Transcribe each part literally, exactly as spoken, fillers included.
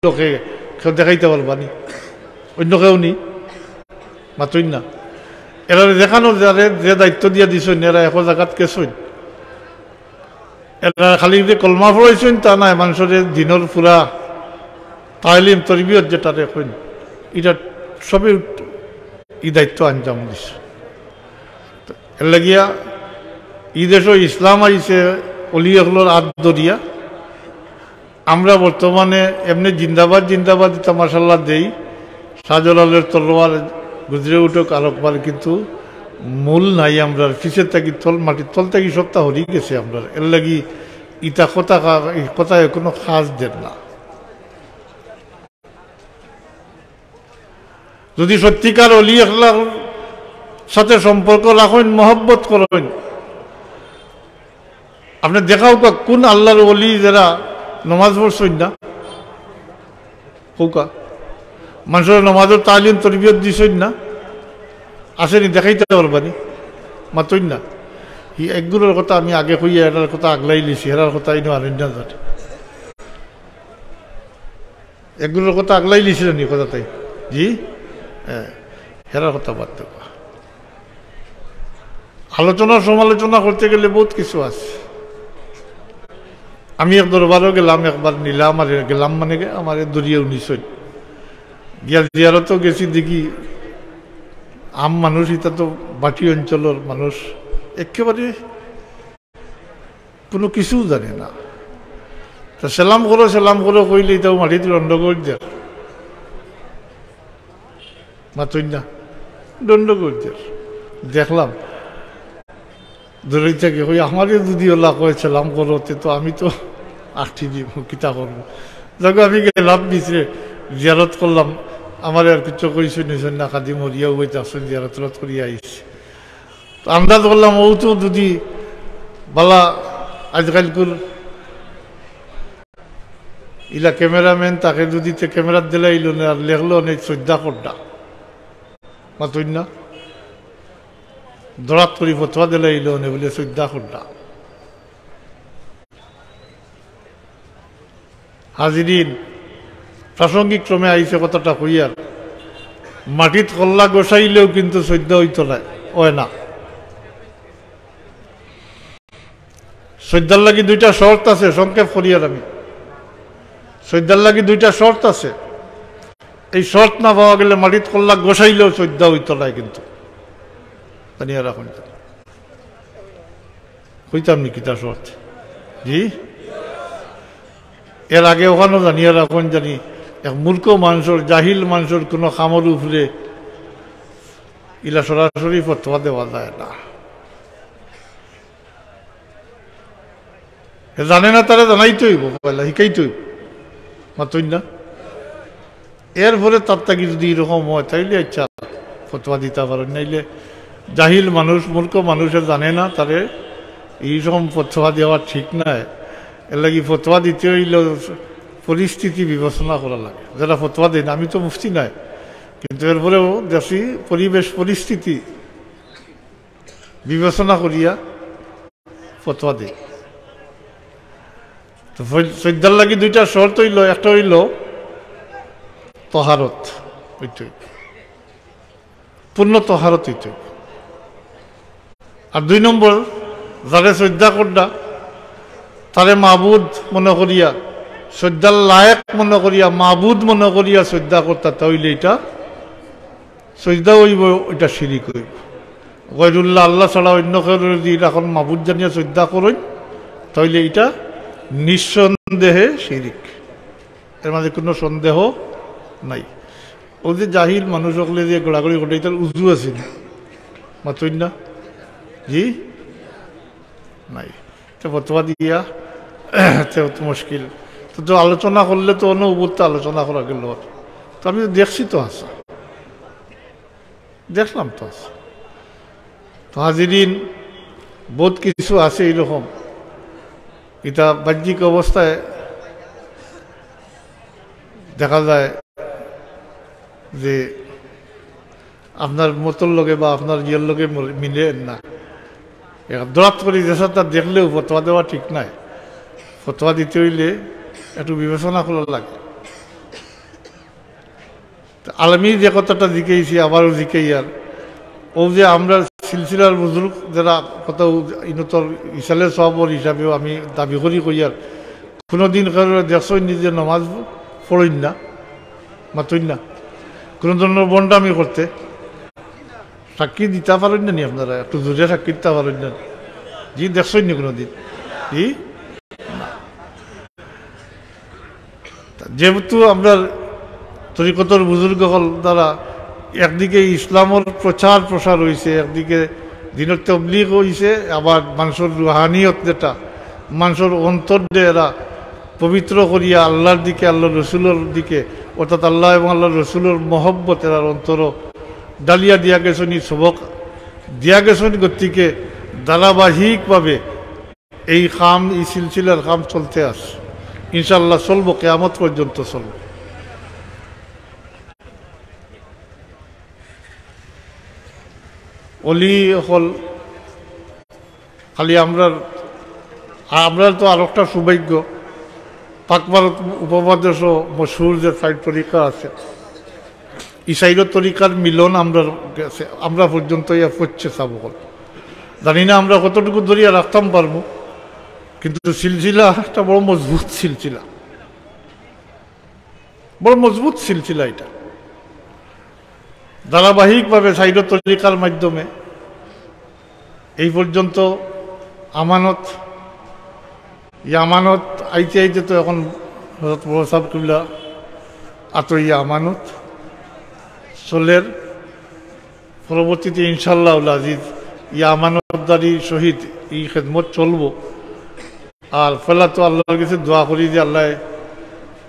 লোকে কেউ দেখাইতা পারবা নি? অইন্য কেউ নি? মাতইন না। এরারে দেখানো যারে যে দায়িত্ব দিয়া দিছইন, এরা একো জাগাত গেছইন। এরা খালি যে কলমা পড়াইছইন তা নায়, মানষরে দিনর পুরা তালিম, তরবিয়ত যেটারে কইন, ইটা সবে ই দায়িত্ব আঞ্জাম দিছে। এর লাগিয়া ই দেশো ইসলাম আইছে অলি অকলর আত ধরিয়া। আমরা বর্তমানে এমনে জিন্দাবাদ, জিন্দাবাদ ইতা মাশাআল্লাহ দেই, শাহজালালের তলোয়ার গুজরে উঠুক আরকবার, কিন্তু মূল নাই আমরার, পিছের থাকি তল, মাটির তল থাকি সবটা হরি গেছে আমরার। এর লাগি ইতা কথা কা-, ই কথায় কোনো কাজ দের না। যদি সত্যিকার অলি আল্লাহর সাথে সম্পর্ক রাখইন, মহব্বত করইন, আপনে দেখাউক্কা কোন আল্লাহর অলি যেরা নমাজ পড়ছইন না? কউক্কা। মানষরে নমাজর তালিম তরবিয়ত দিছইন না? আছে নি? দেখাইতা পারবা নি? মাতইন না। ই একগুলোর কথা আমি আগে কইয়া, এরার কথা আগলাই লিছি, এরার কথা ইনো আনইন না জানি। একগুলোর কথা আগলাই লিছিল নি কথা তাই? জি? হ্যাঁ, হেরার কথা বাদ দেওয়া। আলোচনা সমালোচনা করতে গেলে বহুত কিছু আছে। আমি এক দরবারও গেলাম, একবার নিলা আমারে, গেলাম মানে গিয়া আমারে দরিয়া উনিশন। গিয়া জিয়ারতও গেছি, দেখি আম মানুষ, ইতা তো বাটি অঞ্চলর মানুষ, একেবারে কোনো কিছু জানে না। তো সালাম করো, সালাম করো কইলে ইতাও মাটিত দণ্ড করি দের। মাতইন না, দণ্ড করি দের। দেখলাম, দূরেই থাকি কই, আমারে যদি ওলা কয় সালাম করো, তে তো আমি তো আটকি দিব, কিতা করবো? যাক, আমি গেলাম ভিতরে, জিয়ারত করলাম, আমারে আর কিছু কইছইন না, খাদিম হরিয়া উবাইতে আসইন, জিয়ারত উরাত করিয়া আইছি। তো আন্দাজ করলাম, ও তো যদি বালা আজকালকুর ইলা cameraman থাকে, যদি তে camera দিলাইলো না আর লেখলো না, সইজদা করডা। মাতইন না, দরাত করি ফতোয়া দিলাইলো না, বলে সইজদা করডা। হাজিরিন, প্রাসঙ্গিক ক্রমে আইছে কথাটা কইয়ার, মাটিত কল্লা গোসাইলেও কিন্তু সইজদা অইতো নায়, অয় না। সইজদার লাগি দুইটা শর্ত আছে, সংক্ষেপ করিয়ার আমি। সইজদার লাগি দুইটা শর্ত আছে। এই শর্ত না পাওয়া গেলে মাটিত কল্লা গোসাইলেও সইজদা অইতো নায় কিন্তু। জানিয়া রাখইন। কইতাম নি কিতা শর্ত? জি? এর আগে ওখানো জানিয়া রাখইন জানি, এক মূর্খ মানষর, জাহিল মানষর কোনো কামর উপরে ইলা সরাসরি ফতোয়া দেওয়া যায় না। হে জানে না, তারে জানাইতে অইবো, পয়লা হিকাইতে অইবো। মাতইন না? এরপরে তার থাকি যদি এরকম হয়, তাইলে আচ্ছা, ফতোয়া দিতা পারেন, নাইলে জাহিল মানুষ, মূর্খ মানুষে জানে না, তারে এই রকম ফতোয়া দেওয়া ঠিক নায়। এর লাগি ফতোয়া দিতে অইলে পরিস্থিতি বিবেচনা করা লাগে। যারা ফতোয়া দেন, আমি তো মুফতি নায়, কিন্তু এরপরেও দেশি পরিবেশ পরিস্থিতি বিবেচনা করিয়া ফতোয়া দেই। তো ফই-, সইজদার লাগি দুইটা শর্ত অইলো, একটা অইলো তহারত, অইতে অইবো, পূর্ণ তহারত অইতে অইবো। আর দুই নম্বর, যারে সইজদা করডা, তারে মাবুদ মনে করিয়া, সইজদার লায়েক মনে করিয়া, মাবুদ মনে করিয়া সইজদা করতা, তা অইলে ইটা সইজদা অইবো, ইটা শিরিক অইবো। গয়রুল্লাহ, আল্লাহ ছাড়া অইন্য কেউরে যদি ইরকম মাবুদ জানিয়া সইজদা করইন, তা অইলে ইটা নিঃসন্দেহে শিরিক, এর মাঝে কোনো সন্দেহ নাই। অউ যে জাহিল মানুষ অকলে যে গড়াগড়ি করে, ইতার উজু আছে নি? মাতইন না? জি? নাই। তে ফতোয়া দিয়া, তে তো মুশকিল। তো, তো আলোচনা করলে তো অন্য উপরতে আলোচনা করা গেল। তো আমি তো দেখছি তো হাছা। দেখলাম তো হাছা। তো হাজিরিন, বহুত কিছু আছে এইরকম। ইটা বাহ্যিক অবস্থায় দেখা যায় যে আপনার মতর লগে বা আপনার ইয়ের লগে মর-, মিলে না। এক দরাত করি যেসাতা দেখলেও ফতোয়া দেওয়া ঠিক নায়। ফতোয়া দিতে অইলে একটু বিবেচনা করা লাগে। তে আমি যে কথাটা জিকাইছি, আবারও জিকাইয়ার, অউ যে আমরার সিলসিলার বুজুর্গ যেরা কথা, ইনো তোর ইসালে সওয়াবর হিসাবেও আমি দাবি করি কইয়ার, কুনুদিন কেউরে দেখছইন নি যে নমাজ পড়ইন না, মাতইন না, কুনু ধরনর ভন্ডামি করতে? সাক্ষী দিতা পারইন না নি আপনারা? একটু জোরে সাক্ষী দিতা পারইন না? জি, দেখছইন নি কুনুদিন? জি। যেহেতু আমরার তরিকতর বুজুর্গ অকল দ্বারা একদিকে ইসলামর প্রচার প্রসার অইছে, একদিকে দ্বীনর তবলিগ অইছে, আবার মানষর রুহানিয়ত যেটা, মানষর অন্তররে এরা পবিত্র করিয়া আল্লার দিকে, আল্লার রসুলর দিকে, অর্থাৎ আল্লা এবং আল্লার রসুলর মহব্বত এরার অন্তরো ডালিয়া দিয়া গেছইন, ই সবক দিয়া গেছইন। গতিকে ধারাবাহিকভাবে এই কাম, এই সিলসিলার কাম চলতে আছে, ইনশাআল্লাহ চলবো, কিয়ামত পর্যন্ত চলবো। অলি অকল খালি আমরার, আমরার তো আরোকটা সৌভাগ্য, পাক ভারত উপমহাদেশো মশহুর যে চাইর তরিকা আছে, ই চাইর তরিকার মিলন আমরার গেছে, আমরা পর্যন্ত ইয়া পৌঁছছে সব অকল। জানি না আমরা কতটুকু ধরিয়া রাখতাম পারমু, কিন্তু সিলসিলা একটা বড় মজবুত সিলসিলা, বড় মজবুত সিলসিলা ইটা। ধারাবাহিকভাবে চাইর তরিকার মাধ্যমে এই পর্যন্ত আমানত, ই আমানত আইতে আইতে তো এখন হযরত বড় ছাব কিবলা আতো ই আমানত চলের। পরবর্তীতে ইনশাআল্লাহুল আজিজ ই আমানতদারি সহিত ই খেদমত চলবো। আর পয়লা তো আল্লার গেছে দোয়া করি যে আল্লায়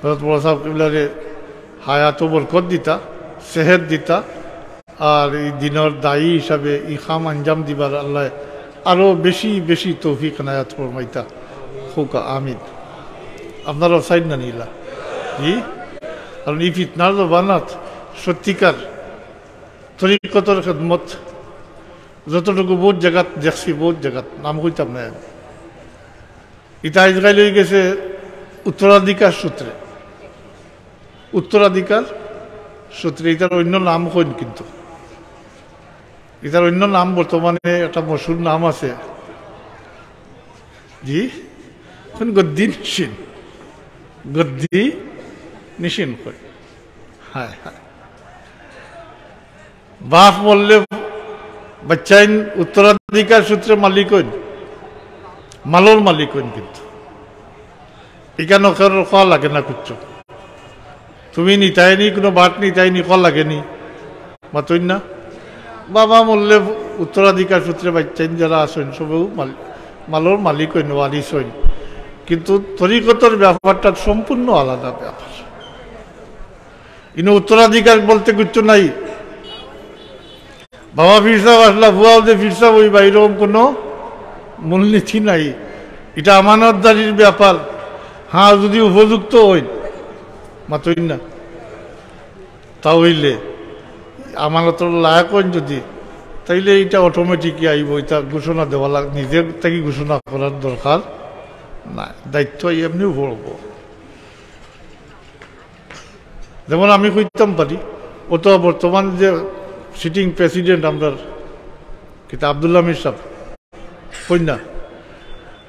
হযরত বড় ছাব কিবলারে হায়াতো বরকত দিতা, সেহেত দিতা, আর ই দ্বীনর দায়ী হিসাবে ই কাম আঞ্জাম দিবার আল্লায় আরো বেশি বেশি তৌফিক এনায়েত ফরমাইতা। কউক্কা আমিন। আপনারাও চাইন না নি ইলা? জি। কারণ ই ফিতনার জমানাত সত্যিকার তরিকতর খেদমত যতটুকু বউত জাগাত দেখছি, বউত জাগাত নাম কইতাম না আমি। ইটা আইজকাইল অইগেছে উত্তরাধিকার সূত্রে, উত্তরাধিকার সূত্রে। ইটার অইন্য নাম কইন, কিন্তু ইটার অইন্য নাম বর্তমানে একটা মশহুর নাম আছে। জি, এখন গদ্দি নিশিন, গদ্দি নিশিন কইন। হায় হায়। বাফ মরলে বাইচ্চাইন উত্তরাধিকার সূত্রে মালিক অইন, মালর মালিক অইন, কিন্তু ইখানো কেউর কওয়া লাগে না কিচ্ছু। তুমি নিতায় নি, কুনু বাট নিতায় নি, কওয়া লাগে নি, মাতইন না? বাবা মরলে উত্তরাধিকার সূত্রে বাইচ্চাইন যেরা আছইন সবেউ মাল-, মালর মালিক অইন, ওয়ারিস অইন। কিন্তু তরিকতর ব্যাপারটা সম্পূর্ণ আলাদা ব্যাপার। ইনো উত্তরাধিকার বলতে কিচ্ছু নাই। বাবা পীর সাব আছলা, ফুয়াও যে পীর সাব অইবা, ইরকম কুনু মূলনীতি নাই। ইটা আমানতদারির ব্যাপার। হ্যাঁ, যুদি উপযুক্ত অইন, মাতইন না, তা অইলে আমানতর লায়ক অইন যুদি, তাইলে ইটা automatic আইবো। ইটা ঘোষণা দেওয়া লাগ-, নিজে থাকি ঘোষণা করার দরকার নাই, দায়িত্ব এমনিউ পড়বো। যেমন আমি কইতাম পারি, অথবা বর্তমান যে sitting president আমরার, কিতা, আব্দুল হামিদ সাব, কইন না?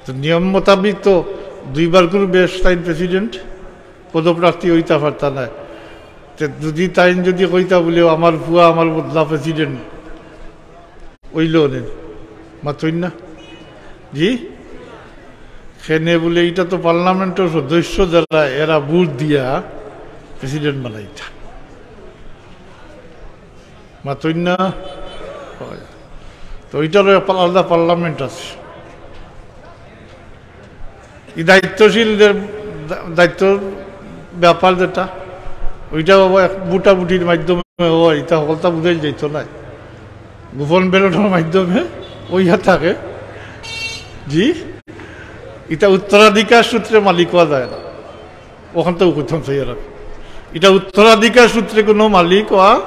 তো নিয়ম মোতাবিক তো দুইবার করি বেশ তাইন president পদপ্রার্থী অইতা পারতা নায়। তে যুদি তাইন যুদি কইতা বুলে, "আমার ফুয়া আমার বদলা president অইলো নে", মাতইন না? জি? কেনে বুলে, ইটা তো পার্লামেন্টর সদস্য যেরা, এরা ভোট দিয়া president বানাইতা। মাতইন না? অয়। তো ইটারও একটা আলাদা পার্লামেন্ট আছে। ই দায়িত্বশীলদের দা-, দায়িত্বর ব্যাপার যেটা, ওইটা বাবা এক ভোটাভুটির মাধ্যমে হয়, ইটা হকলতা বুঝাই যাইতো নায়। গোপন ব্যালটর মাধ্যমে অইয়া থাকে। জি, ইটা উত্তরাধিকার সূত্রে মালিক অওয়া যায় না। অখানতাউ কইতাম চাইয়ার আমি। ইটা উত্তরাধিকার সূত্রে কুনু মালিক অওয়া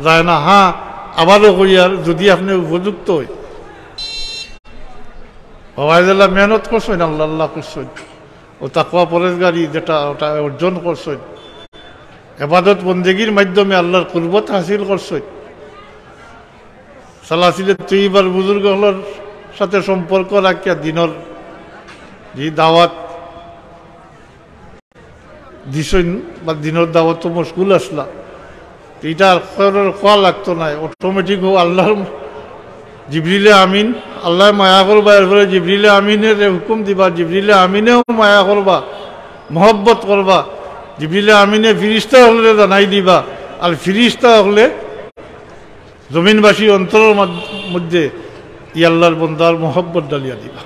যায় না। হ্যাঁ, আবারও কইয়ার, যুদি আপনে উপযুক্ত অইন। বাবায় যেলা মেহনত করছইন, আল্লাহ আল্লাহ করছইন, ও তাকওয়া পরেজগারি যেটা, ওটা অর্জন করছইন, এবাদত বন্দেগীর মাধ্যমে আল্লাহর কুরবত হাসিল করছইন। সালাসিলে তৈবার বুজুর্গ অকলর সাথে সম্পর্ক রাখিয়া দিনর যে দাওয়াত দিছইন বা দিনর দাওয়াত তো মশগুল আসলা, ইটা আর কারোর কওয়া লাগতো নায়, অটোমেটিক ও আল্লাহর জিবরিলে আমিন, আল্লায় মায়া করবা, এরপরে জিবরিলে আমিনরে হুকুম দিবা, জিবরিলে আমিনেও মায়া করবা, মহব্বত করবা, জিবরিলে আমিনে ফিরিস্তা অকলরে জানাই দিবা, আর ফিরিস্তা অকলে জমিনবাসী অন্তরর মাদ-, মধ্যে ই আল্লাহর বন্দার মহব্বত ডালিয়া দিবা।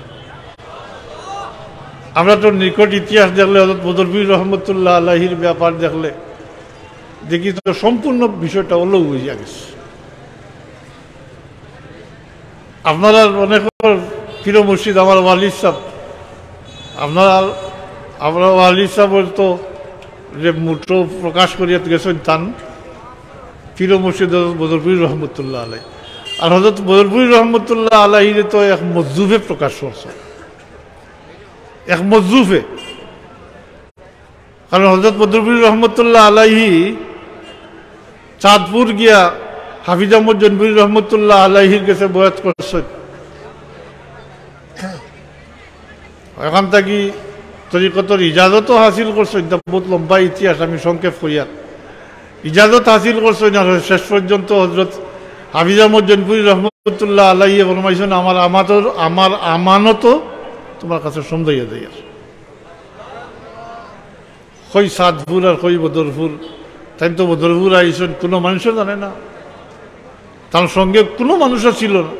আমরা তো নিকট ইতিহাস দেখলে, হযরত বদরপুরী রহমতুল্লাহ আলাইহির ব্যাপার দেখলে দেখি তো সম্পূর্ণ বিষয়টা অলগ অইয়া গেছে। আপনারার অনেকর পীর মুর্শিদ আমার ওয়ালিদ সাব, আপনারার, আপনারার ওয়ালিদ সাবর তো যে মুঠো প্রকাশ করিয়া গেছইন তান পীর মুর্শিদ হযরত বদরপুরী রহমতুল্লাহ আলাই। আর হযরত বদরপুরী রহমতুল্লাহ আলাইরে তো এক মজজুফে প্রকাশ করছে, এক মজজুফে। কারণ হযরত বদরপুরী রহমতুল্লাহ আলাইহি চাঁদপুর গিয়া হাফিজ আহমদ জৈনপুরী রহমতুল্লাহ আলাইহির গেছে বয়াত করছইন। ওখান থাকি তরিকতর ইজাজতও হাসিল করছইন। ইটা বহুত লম্বা ইতিহাস, আমি সংক্ষেপ করিয়ার। ইজাজত হাসিল করছইন, আর শেষ পর্যন্ত হযরত হাফিজ আহমদ জৈনপুরী রহমতুল্লাহ আলাইহি ফরমাইছইন, "আমার আমাতর, আমার আমানত তুমার কাছে সমঝাইয়া দেইয়ার।" কই চাঁদপুর আর কই বদরপুর। তাইন তো বদরপুর আইছইন, কুনু মানষে জানে না, তান সঙ্গে কুনু মানুষ আছিল না।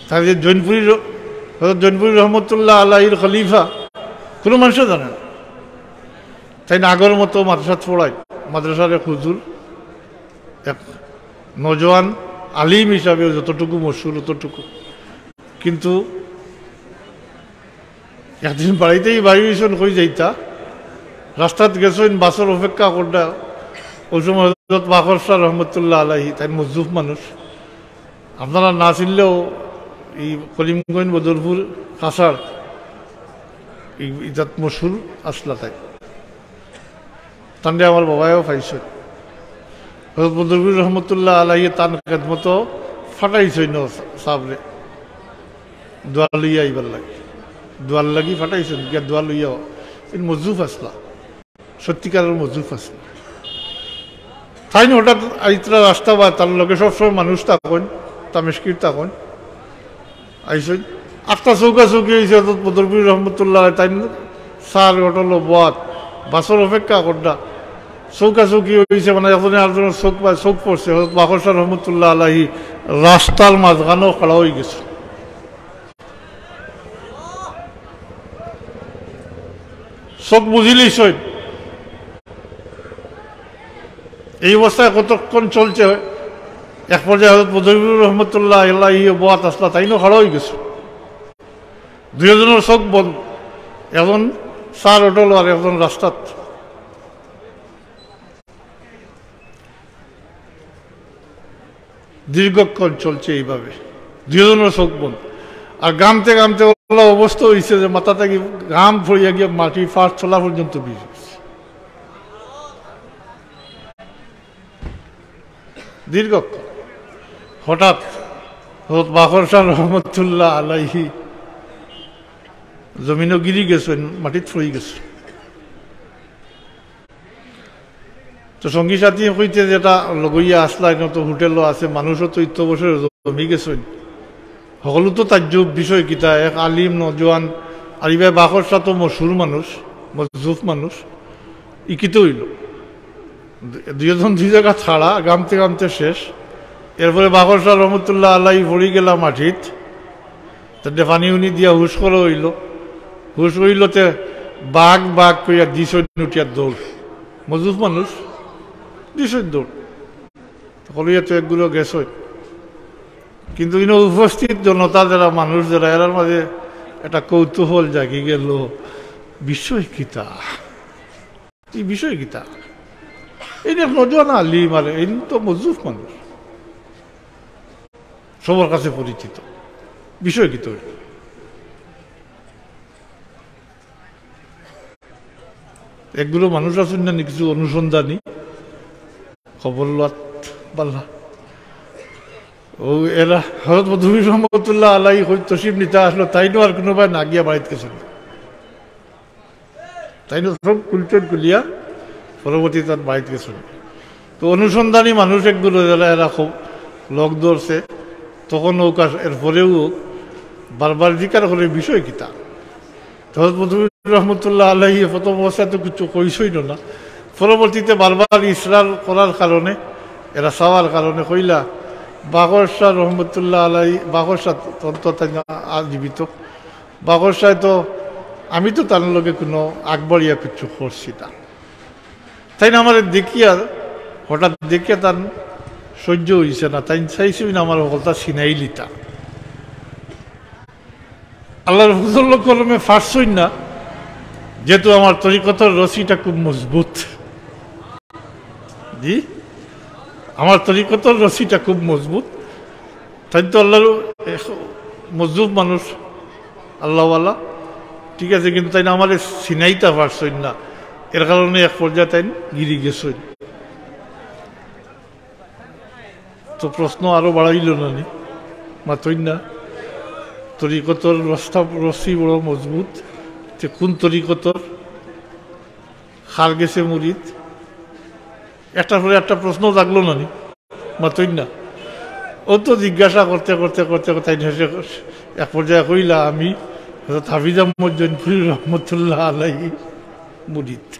তাইন যে জৈনপুরী র-, হযরত জৈনপুরী রহমতুল্লাহ আলাইহির খলিফা, কুনু মানষে জানে না। তাইন আগর মতো মাদ্রাসাত পড়াইন, মাদ্রাসার এক হুজুর, এক নওজোয়ান আলিম হিসাবে যতটুকু মশহুর অতটুকু। কিন্তু একদিন বাড়িতেই বাইর অইছইন, কই যাইতা, রাস্তাত গেছইন, বাসর অপেক্ষা কররা। ওই সময় হযরত বাকর শাহ রহমতুল্লাহ আলাইহি, তাইন মজজুফ মানুষ, আপনারা না চিনলেও এই করিমগঞ্জ বদরপুর কাছাড় ই-, ইতাত মশহুর আছলা তাইন। তানরে আমার বাবায়ও পাইছইন। হযরত বদরপুরী রহমতুল্লাহ আলাইহি তান খেদমতো পাঠাইছইন সাবরে দোয়া লইয়া আইবার লাগি, দোয়ার লাগি পাঠাইছইন, গিয়া দোয়া লইয়া। তাইন মজজুফ আছলা, সত্যিকারের মজজুফ আছলা। তাইন হঠাৎ আইতরা রাস্তা বায়, তান লগে সবসময় মানুষ থাকইন, তামেশকির থাকইন। আইছইন। আখতা চউখা চউখি অইছে, হযরত বদরপুরী রহমতুল্লাহ আলাইহি, তাইন চার হোটেলো বওয়াত, বাসর অপেক্ষা কররা। চউখা চউখি অইছে, মানে একজনে আরজনর চউখ পা-, চউখ পড়ছে, হযরত বাকর শাহ রহমতুল্লাহ আলাইহি রাস্তার মাঝখানো খাড়া অইগেছইন। চউখ বুজিলিছইন। এই অবস্থায় কতক্ষণ চলছে, এক পর্যায়ে হযরত বদরপুরী রহমতুল্লাহ আলাইহি বওয়াত আছলা, তাইনও খাড়া অইগেছইন। দুইজনর চউখ বন্ধ, একজন চার হোটেলো আর একজন রাস্তাত। দীর্ঘক্ষণ চলছে এইভাবে, দুইজনর চউখ বন্ধ। আর ঘামতে ঘামতে অলা অবস্থা অইছে যে মাথা থাকি ঘাম পড়িয়া গিয়া মাটি পার তলা পর্যন্ত ভিজি গেছে। দীর্ঘক্ষণ। হঠাৎ হযরত বাকর শাহ রহমতুল্লাহ আলাইহি জমিনো গিরি গেছইন, মাটিত পড়ি গেছইন। তো সঙ্গী সাথী কইতে যেটা লগইয়া আছলা, এখানে তো হোটেলও আছে, মানুষও তো ইত্য বছরে জমি গেছইন। হকলু তো তাজ্জুব, বিষয় কিতা, এক আলিম নওজোয়ান, আর ইবায় বাকর শাহ তো মশহুর মানুষ, মজজুফ মানুষ, ই কিতা অইলো? দু-, দুইজন দুই জাগাত খাড়া, ঘামতে ঘামতে শেষ। এরপরে বাকর শাহ রহমতুল্লাহ আলাইহি পড়ি গেলা মাটিত, তানরে পানি উনি দিয়া হুশ করা অইলো, হুশ অইলো তে বাঘ বাঘ কইয়া দিছইন উঠিয়া দৌড়। মজুফ মানুষ, দিছইন দৌড়। কলিয়া তো একগুলো গেছইন। কিন্তু ইনো উপস্থিত জনতা যারা, মানুষ যারা, এরার মাঝে একটা কৌতূহল জাগি গেল, বিষয় কিতা? এই বিষয় কিতা? এই যে নওজোয়ান আলিম, আর এই তো মজুফ মানুষ, সবার কাছে পরিচিত, বিষয় কিতা? একগুলো মানুষ আছইন না নি কিছু অনুসন্ধানী, খবর লওয়াত বালা। ও এরা হযরত মধুবী রহমতুল্লাহ আলাইহি কই তশরিফ নিতা আসলো, তাইনও আর কুনুবায় না গিয়া বাড়িত গেছইন। তাইনও সব খুলছইন, খুলিয়া পরবর্তীতে তান বাড়িত গেছইন। তো অনুসন্ধানী মানুষ একগুলো যারা এরা খুব লগ ধরছে, তখন হোক আর এরপরেও হোক, বারবার জিকার করে বিষয় কিতা। হযরত মধুবী রহমতুল্লাহ আলাইহি প্রথম অবস্থায় তো কিছু কইছইন না, পরবর্তীতে বারবার ইসরার করার কারণে, এরা চাওয়ার কারণে কইলা, বাগর শাহ রহমতুল্লাহ আলাইহি, বাগর শাহ তখন তো তাইন আর জীবিত, বাগর শাহ তো, আমি তো তান লগে কুনু আগবাড়িয়া কিচ্ছু করছি না। তাইন আমারে দেখিয়া, হঠাৎ দেখিয়া তান সহ্য অইছে না, তাইন চাইছইন আমার হকলতা ছিনাইলিতা। আল্লাহর ফজল করমে পারছইন না, যেহেতু আমার তরিকতর রশিটা খুব মজবুত। জি, আমার তরিকতর রশিটা খুব মজবুত। তাইন তো আল্লাহর এক মজবুত মানুষ, আল্লাহওয়ালা, ঠিক আছে, কিন্তু তাইন আমারে ছিনাইতা পারছইন না, এর কারণে এক পর্যায়ে তাইন গিরি গেছইন। তো প্রশ্ন আরো বাড়াইল না নি? মাতইন না। তরিকতর রস্তা, রশি বড় মজবুত। তে কোন তরিকতর? কার গেছে মুরিদ? একটার পরে একটা প্রশ্ন জাগলো না নি? মাতইন না। ও তো জিজ্ঞাসা করতে করতে করতে করতে তাইন শেষে এক পর্যায়ে কইলা, "আমি হযরত হাফিজ আহমদ জৈনপুরী রহমতুল্লাহ আলাইহি মুরিদ।"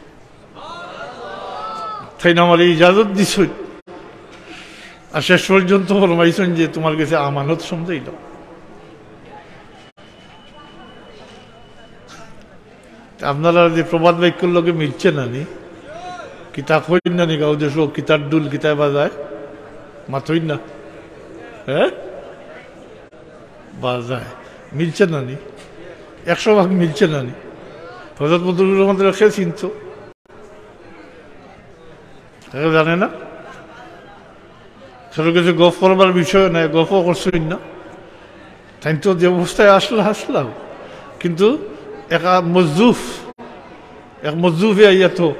তাইন আমারে ইজাজত দিছইন। আর শেষ পর্যন্ত ফরমাইছইন যে, "তোমার গেছে আমানত সমঝাইলাম।" তা আপনারা যে প্রবাদ বাক্যর লগে মিলছে না নি? কিতা কইন না নি, গাঁও দেশো কিতার ঢুল কিতায় বাজায়? মাতইন না। হ্যাঁ? বাজায়। মিলছে না নি? একশো ভাগ মিলছে না নি? হযরত মতিউর রহমানরে কে চিনতো? কেউ জানে না? কেউর গেছে গফ করবার বিষয় নাই, গফও করছইন না। তাইন তো যে অবস্থায় আসলা, আসলা। কিন্তু এক মজজুফ, এক মজজুফে আইয়া তো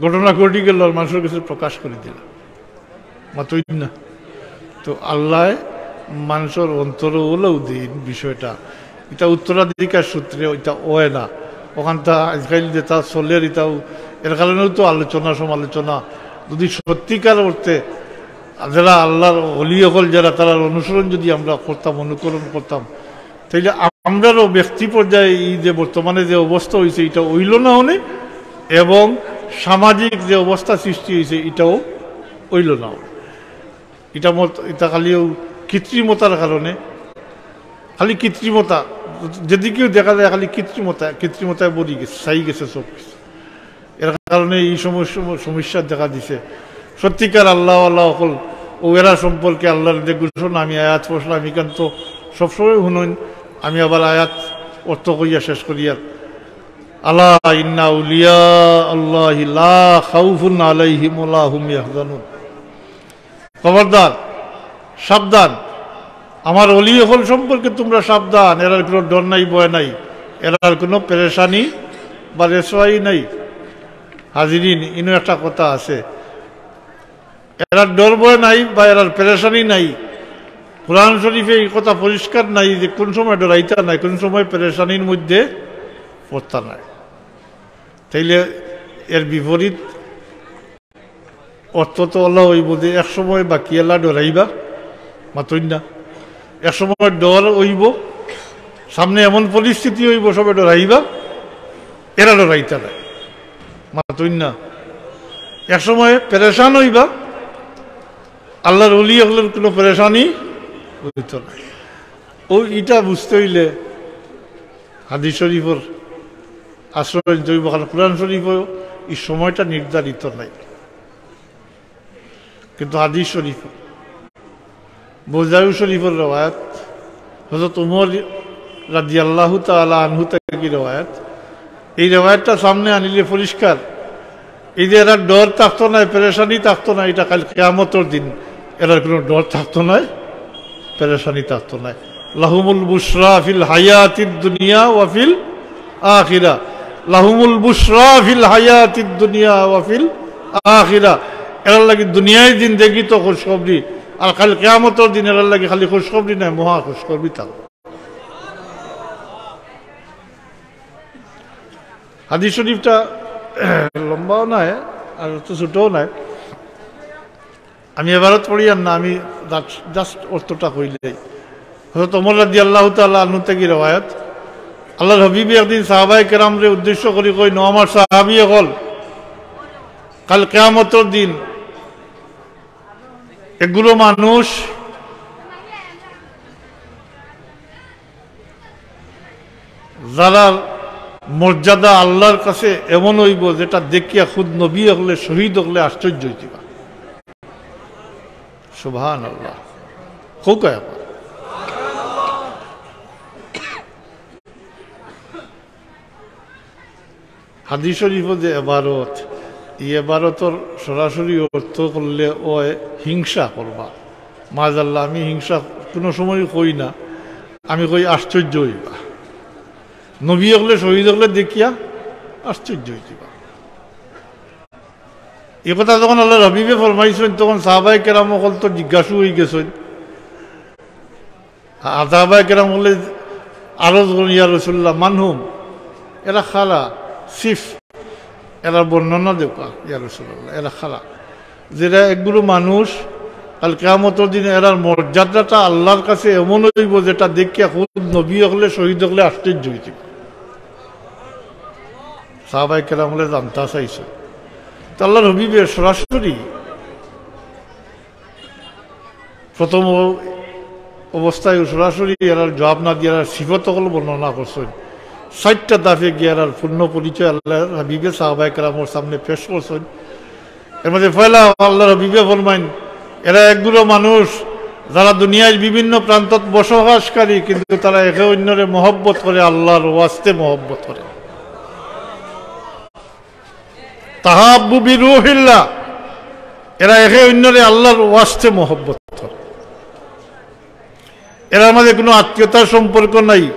ঘটনা ঘটি গেল আর মানুষর গেছে প্রকাশ করি দিলা। মাতইন না। তো আল্লায় মানুষর অন্তরো ওলাউ দেইন বিষয়টা। ইটা উত্তরাধিকার সূত্রে ইটা অয় না। অখানতা আজকাল যেটা চলের ইটাও, এর কারণেও তো আলোচনা সমালোচনা। যদি সত্যিকার অর্থে যারা আল্লাহর ওলি অকল যারা, তারার অনুসরণ যদি আমরা করতাম, অনুকরণ করতাম, তাইলে আমরারও ব্যক্তি পর্যায়ে এই যে বর্তমানে যে অবস্থা অইছে, ইটা অইল না অনে, এবং সামাজিক যে অবস্থা সৃষ্টি অইছে, ইটাও অইল না অনে। ইটা মত-, ইটা খালি ও কৃত্রিমতার কারণে, খালি কৃত্রিমতা, যেদিকেও দেখা যায় খালি কৃত্রিমতা, কৃত্রিমতায় ভরি গেছে, ছাই গেছে সব কিছু। এর কারণে এই সমস্যা, সমস্যা দেখা দিছে। সত্যিকার আল্লাহওয়ালা অকল, ও এরা সম্পর্কে আল্লাহর যে ঘোষণা, আমি আয়াত পড়ছিলাম, এখান তো সবসময় হুনইন, আমি আবার আয়াত অর্থ কইয়া শেষ করিয়ার। আলা ইন্না আউলিয়া আল্লাহি লা খাউফুন আলাইহিম ওয়া লা হুম ইয়াহজানুন। খবরদার, সাবধান, আমার ওলি অকল সম্পর্কে তোমরা সাবধান, এরার কোনো ডর নাই, ভয় নাই, এরার কোনো পেরেশানি বা রেসওয়াই নাই। হাজিরিন, ইনো একটা কথা আছে, এরার ডর ভয় নাই বা এরার পেরেশানি নাই। কোরআন শরীফে এই কথা পরিষ্কার নাই যে কোন সময় ডরাইতা নাই, কোন সময় পেরেশানির মধ্যে পড়তা নাই। তাইলে এর বিপরীত অর্থ তো অলা অইবো যে এক সময় বাকি এলা ডরাইবা, মাতইন না, এক সময় ডর অইবো, সামনে এমন পরিস্থিতি অইবো সবে ডরাইবা, এরা ডরাইতা নায়, মাতইন না, এক সময় পেরেশান অইবা, আল্লাহর ওলি অকলর কোনো পেরেশানি অইতো নায়। ও ইটা বুঝতে অইলে হাদিস শরীফর আশ্রয় নিতে অইবো, কারণ কোরআন শরীফও এই সময়টা নির্ধারিত নাই। কিন্তু হাদিস শরীফ, বুখারী শরীফর রেওয়ায়াত, হযরত উমর রাদিয়াল্লাহু তাআলা আনহু থাকি রেওয়ায়াত, এই রেওয়ায়াতটা সামনে আনিলে পরিষ্কার, এই যে এরার ডর থাকতো নায়, পেরেশানি থাকতো নায়, ইটা কাইল কিয়ামতর দিন এরার কোনো ডর থাকতো নায়, পেরেশানি থাকতো নায়। লাহুমুল বুশরা ফিল হায়াতিদ দুনিয়া ওয়া ফিল আখিরা। লাহুমুল বুশরা ফিল হায়াতিদ দুনিয়া ওয়া ফিল আখিরা। এরার লাগি দুনিয়ার জিন্দেগিত খুশখবরি, আর কাইল কিয়ামতর দিন এরার লাগি খালি খুশখবরি নায়, মহা খুশখবরি থাকবো। হাদিস শরীফটা লম্বাও নায়, আর তো ছোটও নায়। আমি এবারত পড়িয়ার না, আমি just অর্থটা কইলাই। হযরত ওমর রাদিয়াল্লাহু তাআলা আনহু থাকি রেওয়ায়াত, আল্লাহর হাবিবে একদিন সাহাবায়ে কেরামরে উদ্দেশ্য করি কইন, "ও আমার সাহাবী অকল, কাইল কিয়ামতর দিন এগুলো মানুষ যারার মর্যাদা আল্লাহর কাছে এমন অইবো যেটা দেখিয়া খুদ নবী অকলে শহীদ অকলে আশ্চর্য অইতিবা।" সুবহানাল্লাহ। কউক্কা একবার। হাদিস শরীফো যে এবারত, ই এবারতর সরাসরি অর্থ করলে অয় হিংসা করবা। মাজাল্লাহ, আমি হিংসা কুনু সময় কই না, আমি কই আশ্চর্য অইবা। নবী অকলে শহীদ অকলে দেখিয়া আশ্চর্য অইতিবা। ই কথা যখন আল্লাহর হাবিবে ফরমাইছইন, তখন সাহাবায়ে কেরাম অকল তো জিজ্ঞাসু অইগেছইন। আর সাহাবায়ে কেরাম অকলে আরজ করইন, "ইয়া রাসূলুল্লাহ, মান হুম?" এরা কারা? সিফ, এরার বর্ণনা দেউক্কা, ইয়া রাসূলুল্লাহ, এরা কারা? যেরা এগুলো মানুষ, কাইল কিয়ামতর দিন এরার মর্যাদাটা আল্লাহর কাছে এমন অইবো যেটা দেখিয়া খুদ নবী অকলে শহীদ অকলে আশ্চর্য অইতিবা। সাহাবায়ে কেরাম অকলে জানতা চাইছইন। তো আল্লাহর হাবিবে সরাসরি প্রথম অ-, অবস্থায় সরাসরি এরার জবাব না দিয়া এরার সিফত অকল বর্ণনা করছইন। চাইরটা ধাপে গিয়া এরার পূর্ণ পরিচয় আল্লাহর হাবিবে সাহাবায়ে কেরামর সামনে পেশ করছইন। এর মাঝে পয়লা আল্লাহর হাবিবে ফরমাইন, এরা এগুলো মানুষ যারা দুনিয়ার বিভিন্ন প্রান্তত বসবাসকারী, কিন্তু তারা একে অন্যরে মহব্বত করে, আল্লাহর ওয়াস্তে মহব্বত করে। তাহাব্বু বিরুহিল্লাহ, এরা একে অন্যরে আল্লাহর ওয়াস্তে মহব্বত করে। এরার মাঝে কোনো আত্মীয়তার সম্পর্ক নাই,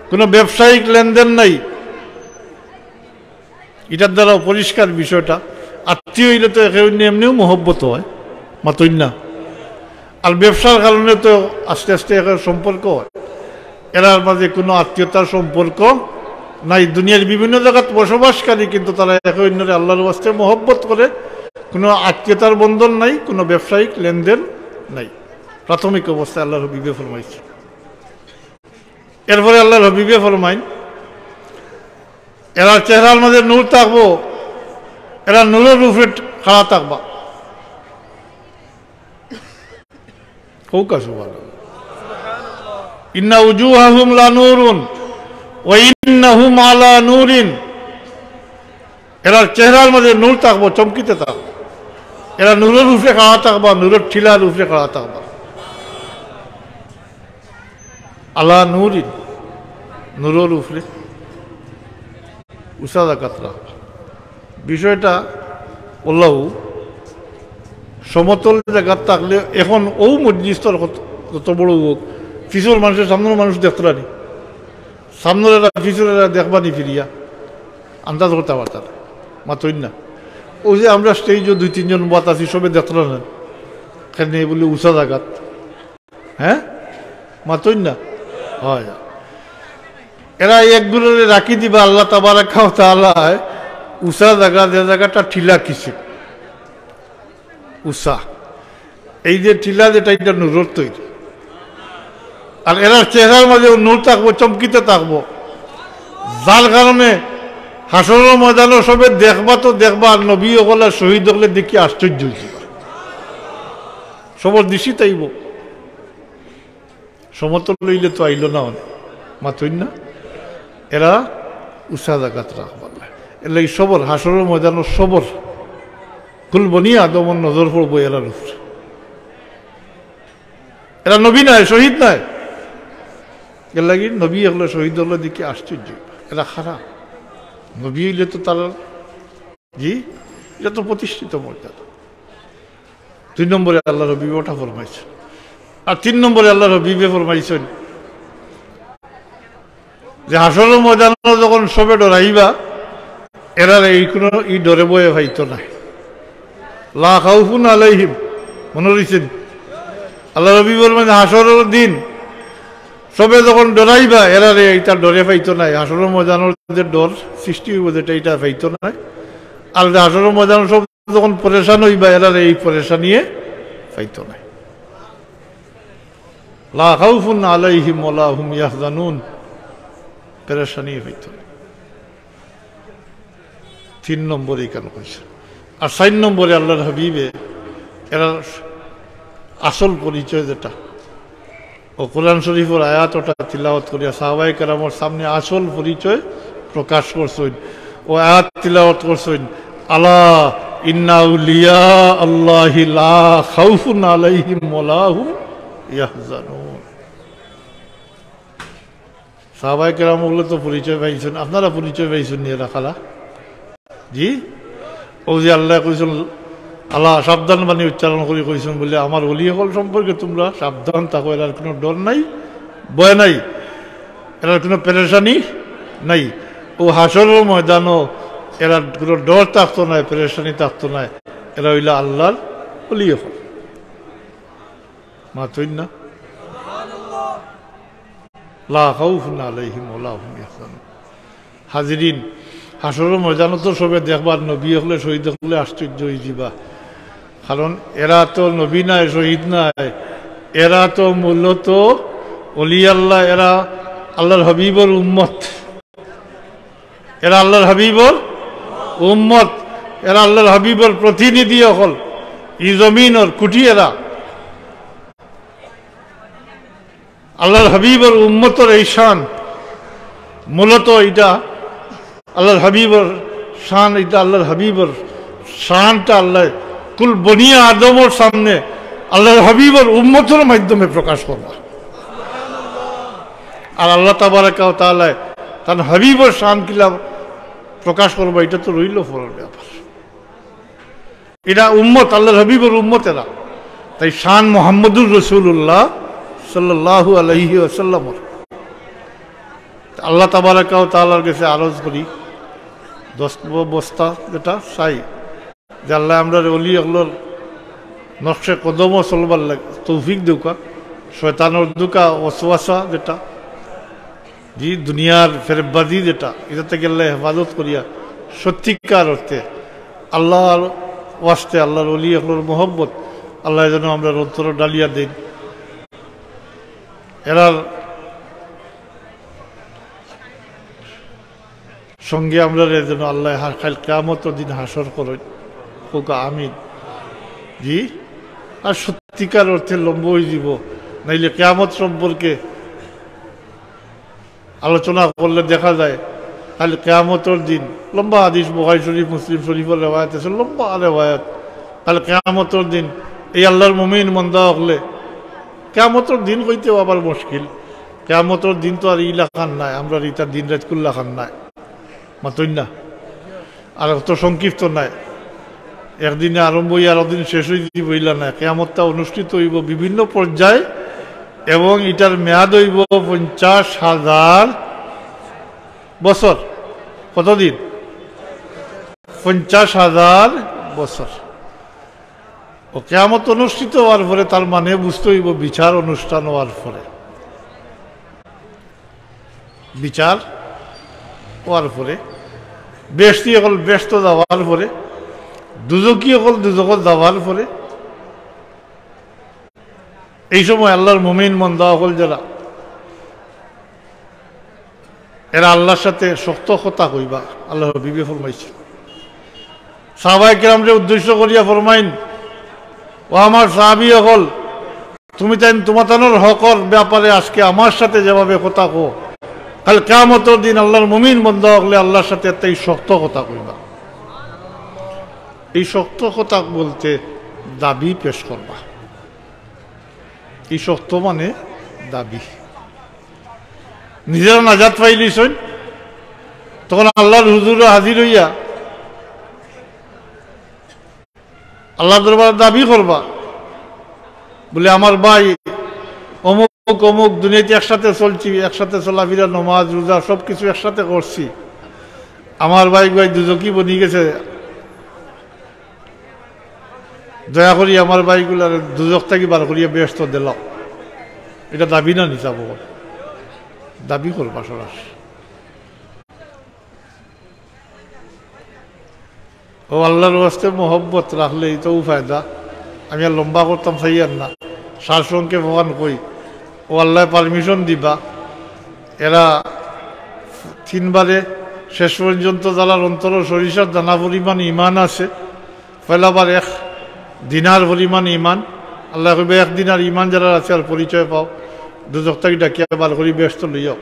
কোনো ব্যবসায়িক লেনদেন নাই। ইটার দ্বারাও পরিষ্কার বিষয়টা, আত্মীয় অইলে তো একে অন্য এমনেও মহব্বত অয়, মাতইন না? আর ব্যবসার কারণে তো আস্তে আস্তে একে সম্পর্ক অয়। এরার মাঝে কোনো আত্মীয়তার সম্পর্ক নাই। দুনিয়ার বিভিন্ন জাগাত বসবাসকারী, কিন্তু তারা একে অন্যরে আল্লাহর ওয়াস্তে মহব্বত করে, কোনো আত্মীয়তার বন্ধন নাই, কোনো ব্যবসায়িক লেনদেন নাই। প্রাথমিক অবস্থায় আল্লাহর হাবিবে ফরমাইছইন। এরপরে আল্লাহর হাবিবে ফরমাইন, এরার চেহারার মাঝে নূর থাকবো, এরা নূরর উপরে খাড়া থাকবা। কউক্কা সুবহানাল্লাহ। ইন্না উজুহাহুম লানুরুন ওয়া ইন্নাহুম আলা নূরিন। এরার চেহারার মাঝে নূর থাকবো, চমকিতে থাকবো। এরা নূরর উপরে খাড়া থাকবা, নূরর ঠিলার উপরে খাড়া থাকবা। আলা নূরিন, নূরর উপরে উঁচা জাগাত রাখবা। বিষয়টা অলাউ সমতল জাগাত থাকলে, এখন অউ মজলিসর কত, যত বড় অউক, পিছর মানুষে সামনর মানুষ দেখতরা নি, সামনর এরা পিছর এরা দেখবা নি ফিরিয়া, আন্দাজ করতা পারতা না, মাতইন না। অউ যে আমরা স্টেজো দুই তিনজন বওয়াত আছি, সবে দেখতরা না, কেনে বুলে উঁচা জাগাত। হ্যাঁ, মাতইন না? অয়। এরা এগুলোরে রাখি দিবা আল্লাহ তাবারাকা ওয়া তাআলায় উঁচা জাগা, যে জাগাটা ঠিলা কিছু উঁচা। এই যে ঠিলা যেটা, ইটা নূরর তৈরি। আর এরার চেহারার মাঝে নূর থাকবো, চমকিতে থাকবো, যার কারণে হাশরর ময়দানো সবে দেখবা তো দেখবা, আর নবী অকল আর শহীদ অকলে দেখি আশ্চর্য অইযিবা। সবর দৃষ্টি তাইবো। সমতল অইলে তো আইলো না অনে, মাতইন না? এরা উঁচা জাগাত রাখবা। এরলাগি সবর, হাশরর ময়দানো সবর, কুল বনি আদমর নজর পড়বো এরার উপরে। এরা নবী নায়, শহীদ নায়। এরলাগি নবী অকলে শহীদ অকলে দেখি আশ্চর্য। এরা কারা? নবী অইলে তো তারা, জি, ইটা তো প্রতিষ্ঠিত মর্যাদা। দুই নম্বরে আল্লাহর হাবিবে ওটা ফরমাইছইন। আর তিন নম্বরে আল্লাহর হাবিবে ফরমাইছইন, যে হাশরর ময়দানো যখন সবে ডরাইবা, এরারে এই কোনো, ই ডরে ভয়ে পাইতো নায়। লা খাউফুন আলাইহিম, মনো রইছে নি? আল্লার নবী ফরমাইন, হাশরর দিন সবে যখন ডরাইবা, এরারে ইতা ডরে পাইতো নায়। হাশরর ময়দানর যে ডর সৃষ্টি অইবো যেটা, ইটা পাইতো নায়। আর যে হাশরর ময়দানো সব যখন পরেশান অইবা, এরারে এই পরেশানিয়ে পাইতো নায়। লা খাউফুন আলাইহিম ওয়া লা হুম ইয়াহজানুন, পরেশানিয়ে পাইতো নায়। তিন নম্বরে ইখান কইছে। আর চাইর নম্বরে আল্লার হাবিবে এরার আসল পরিচয় যেটা, ও কোরআন শরীফর আয়াত ওটা তিলাওয়াত করিয়া সাহাবায়ে কেরামর সামনে আসল পরিচয় প্রকাশ করছইন। ও আয়াত তিলাওয়াত করছইন, "আলা ইন্না আউলিয়া আল্লাহি লা খাউফুন আলাইহিম ওয়া লা হুম ইয়াহজানুন।" সাহাবায়ে কেরাম অকলে তো পরিচয় পাইছইন, আপনারা পরিচয় পাইছইন নি এরা কারা? জি? অউ যে আল্লায় কইছইন, আলা, সাবধান বাণী উচ্চারণ করি কইছইন বুলে, "আমার ওলি অকল সম্পর্কে তুমরা সাবধান থাকো, এরার কুনু ডর নাই, ভয় নাই, এরার কুনু পেরেশানি নাই।" অউ হাশরর ময়দানো এরার কুনু ডর থাকতো নায়, পেরেশানি থাকতো নায়। এরা অইলা আল্লার ওলি অকল। মাতইন না? লা খাউফুন আলাইহিম ওয়া লা হুম ইয়াহজানুন। হাজিরিন, হাশরর ময়দানো তো সবে দেখবা, নবী অকলে শহীদ অকলে আশ্চর্য অইযিবা। কারণ এরা তো নবী নায়, শহীদ নায়, এরা তো মূলত ওলি আল্লাহ, এরা আল্লার হাবিবর উম্মত। এরা আল্লার হাবিবর উম্মত, এরা আল্লার হাবিবর প্রতিনিধি অকল। ই জমিনর খুঁটি এরা। আল্লার হাবিবর উম্মতর এই শান, মূলত ইটা আল্লার হাবিবর শান, ইটা আল্লার হাবিবর শানটা আল্লায় কুল বনি আদমর সামনে আল্লার হাবিবর উম্মতর মাধ্যমে প্রকাশ করবা। আর আল্লাহ তাবারাকা ওয়া তাআলায় তান হাবিবর শান কিলা প্রকাশ করবা, ইটা তো রইলো পরর ব্যাপার। এরা উম্মত, আল্লার হাবিবর উম্মত এরা। তাই শান মুহাম্মদুর রাসূলুল্লাহ সাল্লাল্লাহু আলাইহি ওয়াসাল্লামর। আল্লাহ তাবারাকা ওয়া তাআলার গেছে আরজ করি, দশ ব-, বস্তা যেটা চাই, যে আল্লায় আমরারে ওলি অকলর নকশে কদমো চলবার লাগি তৌফিক দেউকা, শয়তানর ধোঁকা, ওয়াসওয়াসা যেটা, জি, দুনিয়ার ফেরেববাজি যেটা, ইটা থাকি আল্লায় হেফাজত করিয়া সত্যিকার অর্থে আল্লার ওয়াস্তে, আল্লার ওলি অকলর মহব্বত আল্লায় যেন আমরার অন্তরো ডালিয়া দেইন। এরার সঙ্গে আমরারে যেন আল্লায় হা-, কাইল কিয়ামতর দিন হাশর করইন। কউক্কা আমিন। জি, আর সত্যিকার অর্থে লম্বা অইযিবো, নাইলে কিয়ামত সম্পর্কে আলোচনা করলে দেখা যায়, কাইল কিয়ামতর দিন, লম্বা হাদিস, বুখারী শরীফ, মুসলিম শরীফর রেওয়ায়েত আছে, লম্বা রেওয়ায়েত। কাইল কিয়ামতর দিন এই আল্লার মুমিন বন্দা অকলে, কিয়ামতর দিন কইতেও আবার মুশকিল, কিয়ামতর দিন তো আর ইলাখান নায়, আমরার ইতা দিন রাইত কুল্লাখান নায়, মাতইন না? আর অত সংক্ষিপ্ত নায়, একদিনে আরম্ভ অইয়া আরো দিন শেষ অইযিবো, ইলা নায়। কিয়ামতটা অনুষ্ঠিত অইবো বিভিন্ন পর্যায়ে এবং ইটার মেয়াদ অইবো পঞ্চাশ হাজার বছর। কতদিন? পঞ্চাশ হাজার বছর। ও কিয়ামত অনুষ্ঠিত অওয়ার পরে তার মানে বুঝতে অইবো বিচার অনুষ্ঠান অওয়ার পরে। বিচার অওয়ার পরে, বেহেশতি অকল বেহেশতো যাওয়ার পরে, দুজখি অকল দুজখো যাওয়ার পরে, এই সময় আল্লার মুমিন বন্দা অকল যেরা, এরা আল্লার সাথে শক্ত কথা কইবা, আল্লার হাবিবে ফরমাইছইন। সাহাবায়ে কেরামরে উদ্দেশ্য করিয়া ফরমাইন, "ও আমার সাহাবী অকল, তুমি তাইন তুমাতানর হকর ব্যাপারে আজকে আমার সাথে যেভাবে কথা কও, কাইল কিয়ামতর দিন আল্লার মুমিন বন্দা অকলে আল্লার সাথে এত্তাই শক্ত কথা কইবা।" এই শক্ত কথা বলতে দাবি পেশ করবা। এই শক্ত মানে দাবি। নিজেরা নাজাত পাইলিছইন, তখন আল্লার হুজুরো হাজির অইয়া আল্লার দরবারো দাবি করবা, বুলে, "আমার ভাই অমুক অমুক অমুক, দুনিয়াতে একসাথে চলছি, একসাথে চলাফিরা, নমাজ, রোজা, সব কিছু একসাথে করছি, আমার ভাইগুলা দুজখি বনি গেছে, দয়া করি আমার ভাইগুলারে দুজখ থাকি বার করিয়া বেহেস্ত দিলাও।" এটা দাবি না নিতাব? দাবি করবা সরাসরি। ও আল্লাহর ওয়াস্তে মহব্বত রাখলে ইতাউ ফায়দা। আমি আর লম্বা করতাম চাইয়ার না, সারসংক্ষেপ অখান কই। ও আল্লায় permission দিবা, এরা তিনবারে শেষ পর্যন্ত যারার অন্তরো সরিষার দানা পরিমাণ ইমান আছে, পয়লাবার এক দিনার পরিমাণ ইমান, আল্লায় কইবা, "এক দিনার ইমান যারার আছে আর পরিচয় পাও, দুজখ থাকি ডাকিয়া বার করি বেহেস্ত লইয়াও।"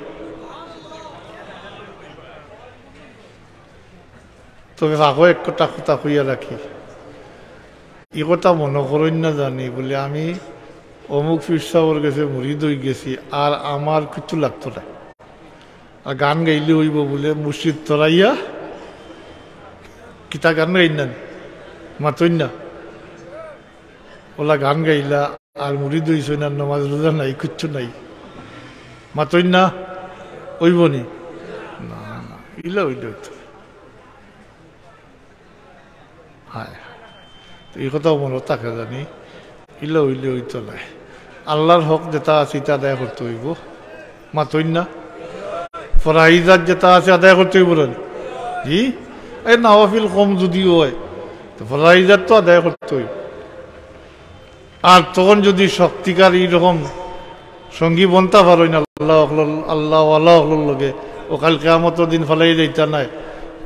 তবে ফাঁকো এক কথা, কথা কইয়া রাখি, ই কথা মনো করইন না জানি বুলে আমি অমুক পীর সাবর গেছে মুরিদ অই গেছি, আর আমার কিচ্ছু লাগতো না। আর গান গাইলে অইবো বুলে মুর্শিদ তরাইয়া, কিতা গান গাইন না, মাতইন না, ওলা গান গাইলা, আর মুরিদ অইছইন, আর নমাজ রোজা নাই, কিচ্ছু নাই, মাতইন না, অইবো নি? না, না, ইলা অইলে অইতো। হায়, তো ই কথাও মনো থাকে জানি, ইলা অইলে অইতো নায়। আল্লাহর হক যেটা আছে, ইটা আদায় করতে অইবো, মাতইন না? ফরাইজাত যেটা আছে, আদায় করতে অইবো না? জি, এই নওয়াফিল কম যুদি অয়, তো ফরাইজাত তো আদায় করতে অইবো। আর তখন যুদি সত্যিকার ইরকম সঙ্গী বনতা পারইন আল্লাহ অকলর, আল্লাহ ওয়ালা অকলর লগে, ও কাইল কিয়ামতর দিন ফালাই যাইতা নায়।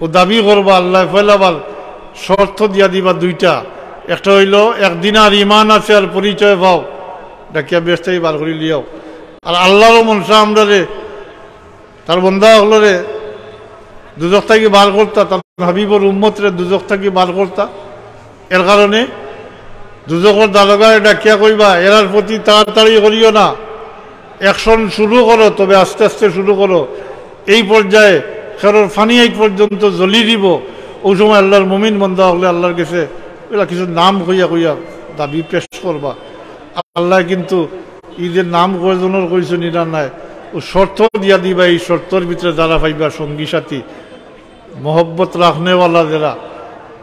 ও দাবি করবা, আল্লায় পয়লাবার শর্ত দিয়া দিবা দুইটা, একটা অইলো এক দিনার ইমান আছে আর পরিচয় পাও, ডাকিয়া বেহেস্ত থাকি বার করি লিয়াও। আর আল্লাহরও মনসা আমরারে, তার বন্দা অকলরে দুজখ থাকি বার করতা, তার হাবিবর উম্মতরে দুজখ থাকি বার করতা। এর কারণে দুজখর দারোগারে ডাকিয়া কইবা, "এরার প্রতি তাড়াতাড়ি করিও না, action শুরু করো, তবে আস্তে আস্তে শুরু করো।" এই পর্যায়ে খেরর ফানি আইট পর্যন্ত জ্বলি দিব। ওই সময় আল্লাহর মুমিন বন্দা অকলে আল্লাহর গেছে ওলা কিছু নাম কইয়া কইয়া দাবি পেশ করবা। আল্লায় কিন্তু ই যে নাম কয়জনর কইছইন ইরা নায়, ও শর্ত দিয়া দিবা, এই শর্তর ভিতরে যারা পাইবা সঙ্গী সাথী, মহব্বত রাখনেওয়ালা যারা,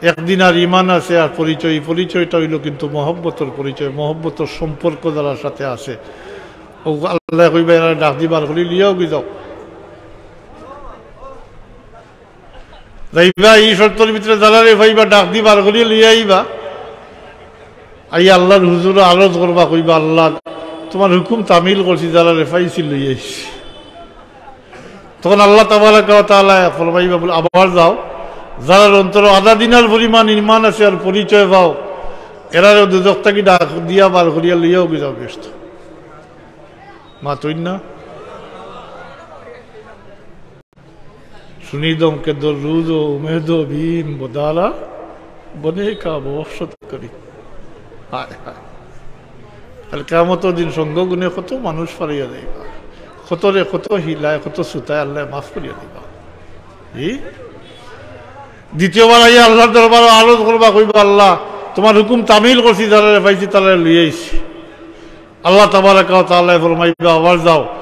এক দিনার ইমান আছে আর পরিচয়, এই পরিচয়টা অইলো কিন্তু মহব্বতর পরিচয়, মহব্বতর সম্পর্ক যারার সাথে আছে। ও আল্লায় কইবা, "এরারে ডাক দি বার করি লিয়াও গি যাও।" যাইবা, ই শর্তর ভিতরে যারারে পাইবা, ডাক দি বার করি লইয়া আইবা। আইয়া আল্লাহর হুজুরো আরজ করবা, কইবা, "আল্লাহ, তোমার হুকুম তামিল করছি, যারারে পাইছি লইয়া আইছি।" তখন আল্লাহ তাবারাকা ওয়া তাআলা ফরমাইবা বুলে, "আবার যাও, যারার অন্তরো আধা দিনার পরিমাণ ইমান আছে আর পরিচয় পাও, এরারেও দুজখ থাকি ডাক দিয়া বার করিয়া লইয়াও গি যাও বেহেস্ত।" মাতইন না? শুনি দমকে দর রোজ ও উমেদ ও ভীম বদারা বনে কা বখশত করি। হায় হায়। কাইল কিয়ামতর দিন সঙ্গ গুণে কত মানুষ ফারাইয়া যাইবা, কতরে কত হিলায়, কত সুতায় আল্লায় মাফ করিয়া দিবা। জি? দ্বিতীয়বার আইয়া আল্লাহর দরবারো আরজ করবা, কইবা, "আল্লাহ, তোমার হুকুম তামিল করছি, যারারে পাইছি, তারারে লইয়া আইছি।" আল্লাহ তাবারাকা ওয়া তাআলায় ফরমাইবা, "আবার যাও,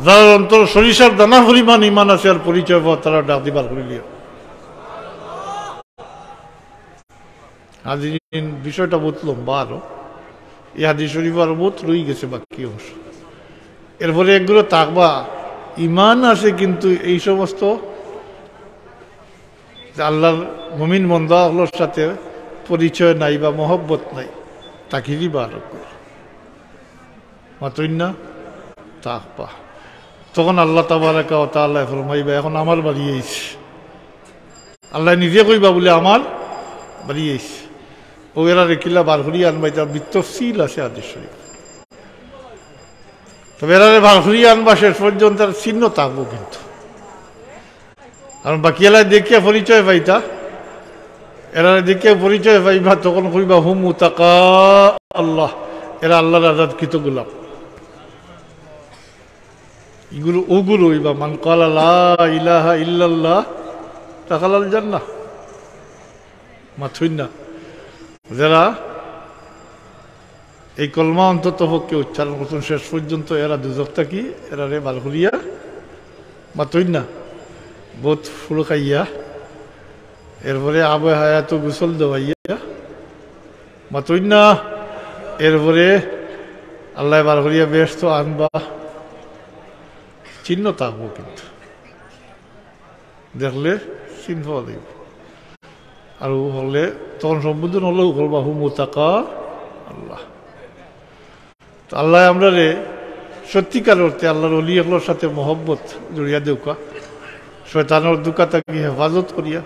যারার অন্তরো সরিষার দানা পরিমাণ ইমান আছে আর পরিচয় পাও, তারারে ডাক দি বার করি লিয়াও।" হাজিরিন, বিষয়টা বহুত লম্বা আরো। এই হাদিস শরীফ আরো বহুত রই গেছে বাকি অংশ। এরপরে এগুলো থাকবা, ইমান আছে কিন্তু এই সমস্ত যে আল্লাহর মুমিন বন্দা অকলর সাথে পরিচয় নাই বা মহব্বত নাই, তাকে দিবা আরো। মাতইন না? তাকবা। তখন আল্লাহ তাবারাকা ওয়া তাআলায় ফরমাইবা, "এখন আমার বাড়ি আইছে।" আল্লায় নিজে কইবা বুলে, "আমার বাড়ি আইছে।" ও এরারে কিলা বার করি আনবা, ইটা বিতফসিল আছে হাদিস শরীফ। তবে এরারে বার করি আনবা, শেষ পর্যন্ত তার চিহ্ন থাকবো কিন্তু। কারণ বাকি এলায় দেখিয়া পরিচয় পাইতা, এরারে দেখিয়া পরিচয় পাইবা, তখন কইবা, "হুম উতাকা আল্লাহ, এরা আল্লাহর আজাদকৃত গোলাম।" ইগুলো, ওগুলো অইবা, "মান ক্বালা লা ইলাহা ইল্লাল্লাহ দাখালাল জান্নাহ।" মাতইন না? যারা এই কলমা অন্তত পক্ষে উচ্চারণ করছইন, শেষ পর্যন্ত এরা দুজখ থাকি এরারে বার করিয়া, মাতইন না, বহুত ফুড়কাইয়া, এরপরে আবে হায়াতো গোসল দেওয়াইয়া, মাতইন না, এরপরে আল্লায় বার করিয়া বেহেস্তো আনবা। চিহ্ন থাকবো কিন্তু, দেখলে চিন পাওয়া যাইব। আর ও হলে তখন সম্বোধন হলেও বলবা, "হু মুতাকা আল্লাহ।" তো আল্লায় আমরারে সত্যিকার অর্থে আল্লাহর ওলি অকলর সাথে মহব্বত জড়িয়া দেউক্কা, শয়তানর ধুকা থাকি হেফাজত করিয়া,